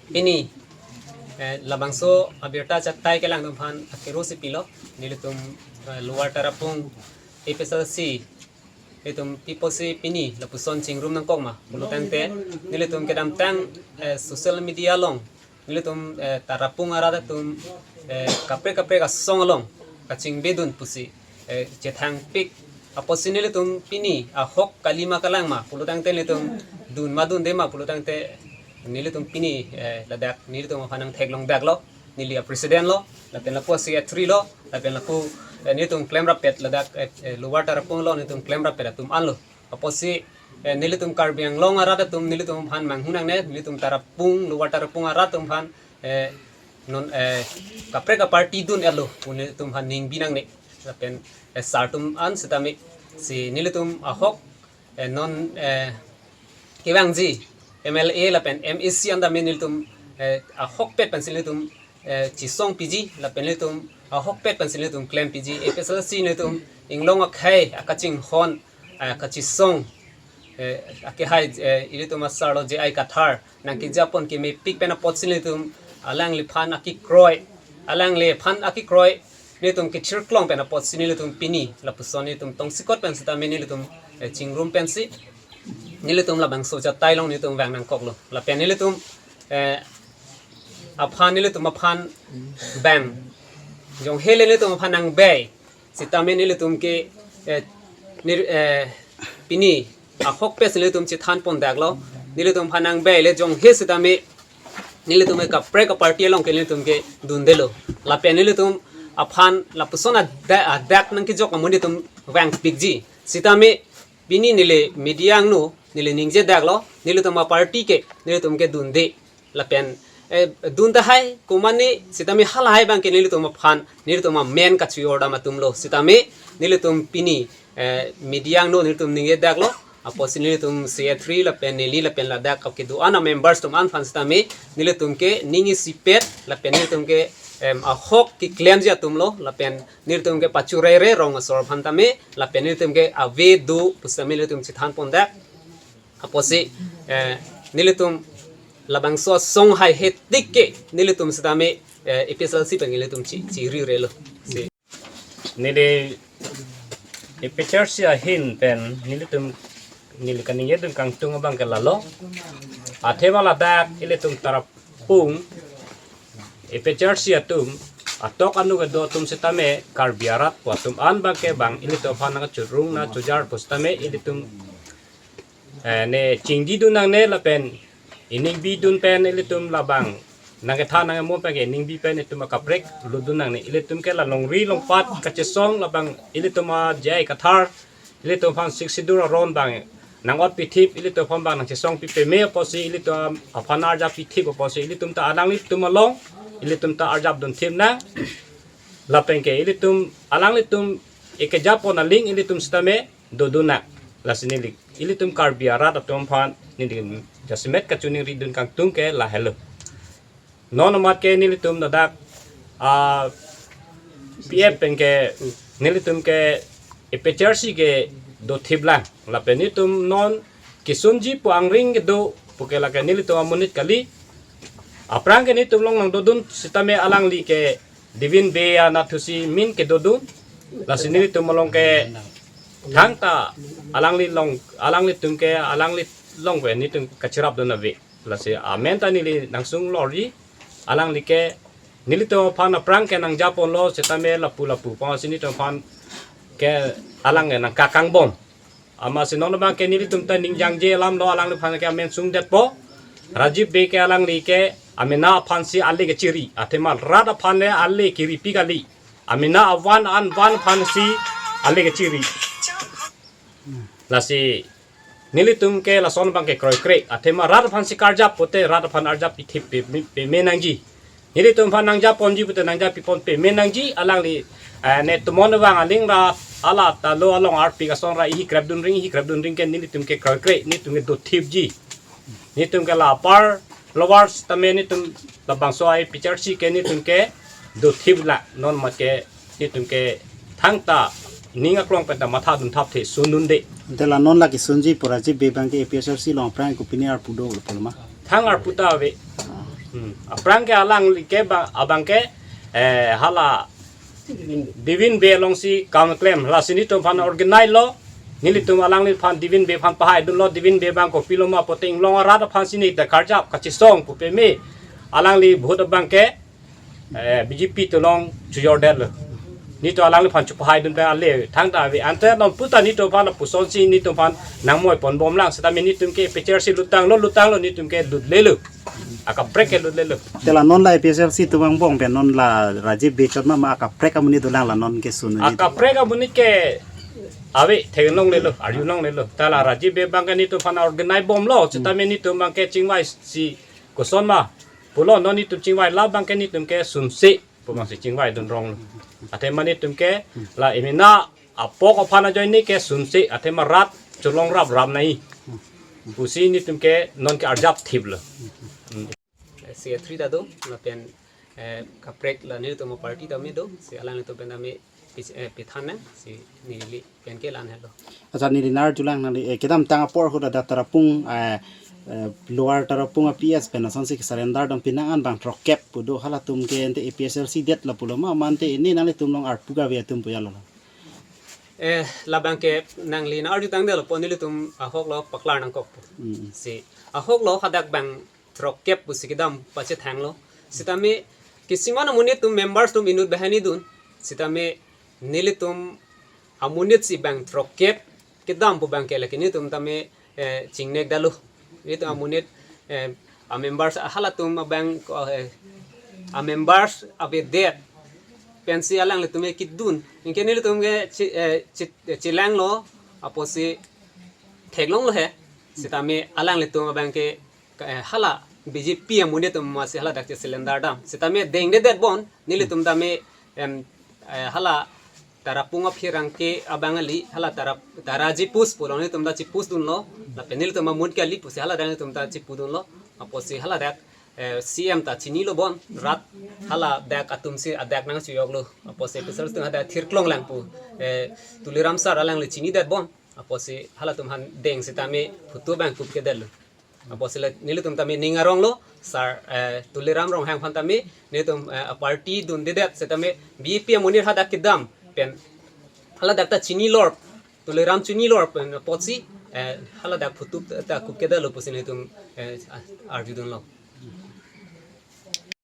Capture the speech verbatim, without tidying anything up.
Pini, eh, labangso abirta chatai kelang atum aphan akero si pilo, nelitum, eh, Lower Tarapung A P H L C, nelitum piposi pini lapuson chingrum nangkok ma pulo tangte, nelitum kedamtang, eh, social media along, nelitum, eh, Tarapung arat atum, eh, kaprek kaprek asong along kachingbedun pusi, eh, chethangpik. Apotsi nelitum pini ahok kali ma kalang ma pulo tangte, nelitum dun ma dunde ma pulo tangte, nelitum pini, eh, ladak nelitum aphan nangtheklong daklo, neli a-president lo, lapen lapu a-secretary lo, lapen lapu, eh, nelitum klemrappet ladak, eh, eh, Lower Tarapung lo, nelitum klemrappet atum anlo. Apotsi, eh, nelitum Karbi Anglong arat atum nelitum aphan manghunangne, nelitum Tarapung, Lower Tarapung arat atum aphan, eh, non, eh, kaprek a-party dun-etlo pu nelitum aphan ning binangne. Lapen, eh, sar atum an sitame si nelitum ahok, eh, non, eh, kevangji M L A lapen M A C an tame nelitum, eh, ahokpet pensi nelitum, eh, chesong piji, lapen nelitum ahokpet pensi nelitum klem piji. A P H L C nelitum inglong akhei akachinghon, eh, kachesong, eh, akehai, eh, ilitum asar lo J I Kathar nangkejapon kemepik pen apotsi nelitum alangliphan akekroi, alangliphan akekroi nelitum kechirklong pen apotsi nelitum pini lapuson nelitum tongsekot pen sitame nelitum, eh, chingrum pensi nelitum labangso chatai along nelitum vang nangkoklo. Lapen nelitum, eh, aphan nelitum aphan bang, jonghe le nelitum aphan nangbe sitame nelitum ke, eh, nir-, eh, pini ahokpet si nelitum chethanpon daklo. Nelitum aphan nangbe le jonghe sitame nelitum ke kaprek a-party along ke nelitum ke dundelo. Lapen nelitum aphan lapuson ada-, adak nangkejok amonit atum vangpikji. Sitame pini neli media angno neli ningje daklo, nelitum a-party ke nelitum ke dunde. Lapen, eh, dun tahai komane sitame halahai abang ke nelitum aphan, nelitum amen kachior dam atumlo. Sitame nelitum pini, eh, media angno nelitum ningje daklo. Apotsi nelitum secretary lapen neli lapen ladak kedo-an a-members atum an aphan sitame nelitum ke ning isipet lapen nelitum ke, em, ahok keklemji atumlo, lapen nelitum ke pachurere rong asor aphan tame, lapen nelitum ke ave do pu sitame nelitum chethanpon dak. Apotsi, eh, nelitum labangso asong haihe tik ke nelitum sitame, eh, A P H L C pen nelitum chi, chirirelo. Si. Neli A P H L C ahin pen nelitum, neli kaningjedun kangtung abang ke lalo. Athema ladak ilitum Tarapung A P H L C atum atok anu kedo atum sitame Karbi arat pu atum an abang ke bang ilitum aphan nangchurung nangchojar pu sitame ilitum, eh, ne chingjidun nangne lapen ining bidun pen ilitum labang nangkethan nangkemon pen ke ining bi pen itum akaprek lutdun nangne. Ilitum ke la longri longpat kachesong labang ilitum a J I Kathar ilitum aphan Sixth Schedule aron abang nang-ot pithip, ilitum aphan abang nangchesong pi peme apotsi ilitum aphan arjap pithip apotsi ilitum ta alanglitum along ilitum ta arjapdun thip nang. Lapen ke ilitum alanglitum ekejapon aling ilitum sitame dodun nang. Lasi neli ilitum Karbi arat atum aphan neli jasemet kachiningridun kangtung ke lahelo. Non amat ke nelitum ladak, ah, P F pen ke nelitum ke A P H L C ke dothip lang. Lapen nelitum non kesunji pu angring kedo pu ke lake nelitum amonit kali. Aphrang ke nelitum along nangdodun sitame alangli ke Divine Bey anatthu si min kedodun. Lasi nelitum along ke thangta alangli along, alanglitum ke alangli along ke nelitum kachirapdun ave. Lasi amen ta neli nangsung lorji, alangli ke nelitum aphan aphrang ke nangjaponlo sitame lapu lapu pu si nelitum aphan ke alang ke nangkakangbom. Amatsi non abang ke nelitum ta ningjangje alamlo alangliphan ke amen sungdetpo. Rajiv Bey ke alangli ke amena aphan si ale kechiri. Athema rat aphan le ale keripi kali. Amena avan an van aphan si ale kechiri. Lasi nelitum ke lason abang ke kroikre. Athema rat aphan si karjap pote rat aphan arjap pithip pe, pe, peme nangji. Nelitum aphan nangjaponji pote nangjapipon peme nangji alangli, eh, ne tomon abang aling ra ala ta lo along arpi kason ra ihi krepdun ring, ihi krepdun ring ke nelitum ke kroikre, nelitum ke dothipji. Nelitum ke la apar Lower sitame nelitum labangso A P H L C ke nelitum ke dothip la non amat ke nelitum ke thangta ning aklong pen ta mathadun thapthe sundunde. Ante la non la kesunji pu Rajiv Bey abang ke A P H L C along aphrang kopine arpu do pulo ma? Thang arpu ta ave. Hmm. Aphrang ke alangli ke ba, abang ke, eh, hala Divin Bey alongsi kam klem, lasi netum aphan organize lo, nelitum alangliphan Divin Bey aphan pahai dunlo, Divin Bey abang kopilo ma pute inglong arat aphan si neta karjap kachesong pu peme, alangli vote abang ke, eh, B J P atum along chojor detlo. Netum alangliphan chepahai dun pen ale thangta ave, ante non puta netum aphan pusonsi netum aphan nangmoi ponbomlang, setame netum ke A P H L C lutanglo, lutanglo, netum ke lutlelo. Akaprek ke lutlelo. Te la non la A P H L C atum angbong pen non la Rajiv Bey chot ma, ma akaprek amonit dolang la non ke sun amonit? Akaprek amonit ke ave, theklonglelo, arjulonglelo. Ta la Rajiv Bey abang ke netum aphan organize bomlo, setame netum abang ke chingvaisi koson ma pulo, non netum chingvai, la abang ke netum ke sunse pu abangsi chingvai dun ronglo. Athema netum ke la emena apok aphan ajoine ke sunse, athema rat cholong rap rap nai pusi netum ke non ke arjap thiplo. Hmm. Secretary ta do, lapen, eh, kaprek la nelitum party tame do, si alanglitum pen tame pis-, eh, pithan nang, si neli pen ke la-an helo. Accha, neli nangarjulang nangli, eh, kedamtang apor ahut ada Tarapung, eh, eh, Lower Tarapung a P S pen asonsi ke surrender dam, penang an bang throkkep pu do, halatum ke ante A P H L C det lapulo ma, ma ante ini nanglitum along arpu kave atum pu ya lo? Eh, labang ke nangli nangarjutang detlo pu, nelitum ahok lo paklar nangkok pu. Hmm. Si ahok lo hadak bang throkkep pusi kedam pachethanglo. Setame kisiman amonit atum, members atum inut banghini dun. Setame nelitum amonit si bang throkkep kedam pu abang ke lake netum tame, eh, chingnek detlo. Netum amonit, eh, a members halatum abang, eh, a members avedet pensi alanglitum ke kedun. Anke nelitum ke che-, eh, che-, chelanglo, apotsi theklonglo he. Setame alanglitum abang ke, eh, hala B J P amonit atum masi haladak che surrender dam. Setame dengdedet bon, nelitum tame, em, eh, hala Tarapung apherangke abang kali, hala Tara, Tara chepus pulo, netum ta chepus dunlo, lapen nelitum amonit kali pusi haladak netum ta chepu dunlo, apotsi haladak, eh, C M ta chinilo bon, rat haladak atum si adak nangchojoklo, apotsi officials atum hadak thirklonglang pu, eh, Tuliram sir alangli chinidet bon, apotsi halatum aphan deng setame photo abang kupkedetlo. Apotsi la nelitum tame ning aronglo, sir, eh, Tuliram Ronghang aphan tame, netum, eh, a party dundedet setame B J P amonit hadak kedam pen haladak ta chinilor, Tuliram chinilor pen apotsi, eh, haladak photo ta kupkedetlo pusi netum, eh, arjudunlo.